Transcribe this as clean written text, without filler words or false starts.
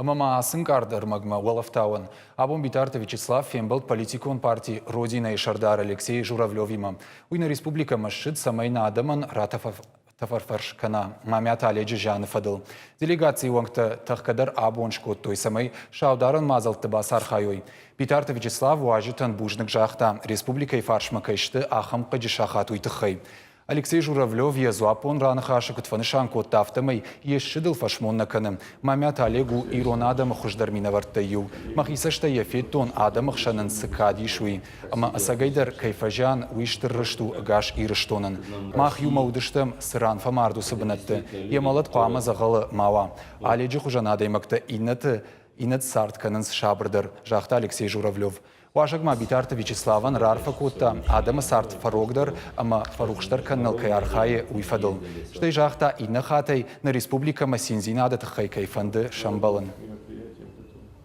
Ӕмӕ ма ацы ӕнкъард ӕрмӕгмӕ уӕлӕфтауӕн. Абон Битарты Вячеслав фембӕлд политикон парти «Родина-йы» сӕрдар Алексей Журавлевимӕ. Уый нӕ республикӕмӕ ссыд, цӕмӕй нӕ адӕмӕн ратӕфӕрфӕс кӕна Мамиаты Оледжы зианы фӕдыл. Делегацийы уӕнгтӕ тӕхгӕ дӕр абон скодтой, цӕмӕй саударӕн мадзӕлтты бацархайой. Битарты Вячеслав уазджытӕн бузныг загъта, республикӕйы фарсмӕ кӕй сты, ахӕм хъыджы сахат уый тыххӕй. Алексей Журавлев йӕ дзуаппон раныхасы куыд фӕнысан кодта, афтӕмӕй йе ссыдыл фӕсмон нӕ кӕны. Мамиаты Олег у ирон адӕмы хуыздӕр минӕвӕрттӕй иу. Мӕхи цӕстӕй йӕ федтон, адӕмы хсӕн ын цы кад ис, уый. Ӕмӕ ӕцӕгӕйдӕр кӕй фӕзиан, уый стыр рыст у ӕгас Ирыстонӕн. Мах иумӕ уыдыстӕм, цы ран фӕмард уыцы бынӕтты. Йӕ мӕлӕт хъуамӕ дзӕгъӕлы ма уа. Оледжы хуызӕн адӕймӕгтӕ иннӕты иннӕты цард кӕнынц сабырдӕр, загъта Алексей Журавлев. Уазӕг ма Битарты Вячеславӕн раарфӕ кодта, адӕмы цард фӕрогдӕр ӕмӕ фӕрухсдӕр кӕныныл кӕй архайы, уый фӕдыл. Стӕй загъта, иннӕ хатӕй нӕ республикӕмӕ циндзинады тыххӕй кӕй фӕнды сӕмбӕлын.